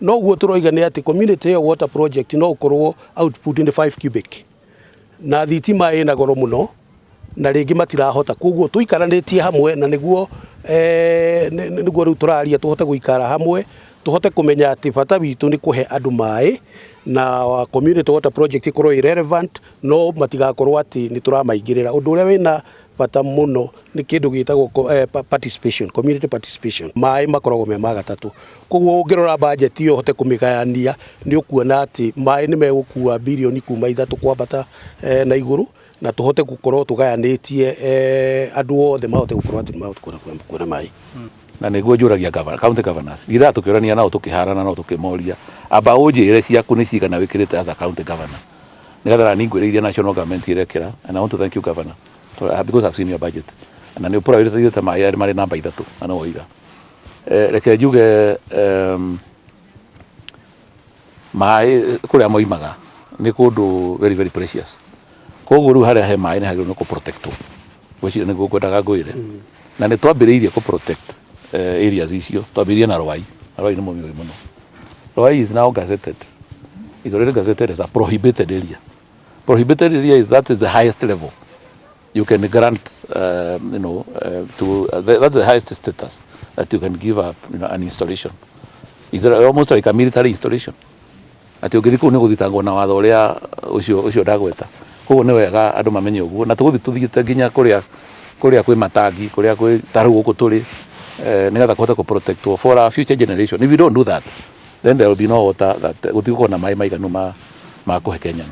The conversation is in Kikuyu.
No guo tũroiga nĩ atĩ community ĩyo water project no ũkorwo output nĩ 5 cubic na thitima ĩna goro mũno na rĩngĩ matirahota. Koguo tũikaranĩtie hamwe na nĩguo nĩguo rĩu tũraria tũhote gũikara hamwe, tũhote kũmenya atĩ bata witũ nĩ kũhe andũ maĩ na community water project ĩkorwo ĩ relevant, no matigakorwo atĩ nĩ tũramaingĩrĩra. Ũndũ ũrĩa wĩna bata mũno nĩ kĩndũ gĩtagwo participation, community participation. Maĩ makoragwo me ma gatatũ, koguo ũngĩrora budget ĩyo ũhote kũmĩgayania, nĩ ũkuona atĩ maĩ nĩ megũkua birioni kuma 3 kwambata na igũrũ, na tũhote gũkorwo tũgayanĩtie andũ othe mahote gũkorwo atĩ mahote kuona maĩ. Na nĩguo njũragia governor, county governors ira tũkĩũrania nao, tũkĩharana nao, tũkĩmoria, amba ũnjĩre ciaku nĩ cigana wĩkĩrĩte as a county governor, nĩgetha nani ngwĩre iria national government irekĩra. And I want to thank you, Governor, because I've seen your budget na nĩ ũprioritizĩte maĩ arĩa marĩ namba 3 na no woiga. Reke njuge maĩ kũrĩa moimaga nĩ kũndũ very very precious. Koguo rĩu harĩa he maĩ nĩ hagĩrĩirwo nĩ kũ-protectwo. Gwĩciria nĩguo ngwendaga ngwĩre, na nĩ twambĩrĩirie kũ-protect areas icio. Twambĩrĩirie na Rwai, na Rwai nĩ mũmĩũĩ mũno. Rwai is now gazetted, is already gazetted as a prohibited area. Prohibited area is, that is the highest level you can grant, to that's the highest status that you can give a, an installation. It's almost like a military installation, atĩ ũngĩthiĩ kũu nĩ gũthitangwo na watho ũrĩa ũcio ndagweta. Koguo nĩ wega andũ mamenye ũguo, na tũgũthiĩ tũthiĩte nginya kũrĩa kwĩ matangi, kũrĩa kwĩ ta rĩu gũkũ tũrĩ, nĩgetha kũhote kũ protect for our future generation. If you don't do that, then there will be no water, that gũtigũkorwo na maĩ maiganu ma kũhe Kenyans.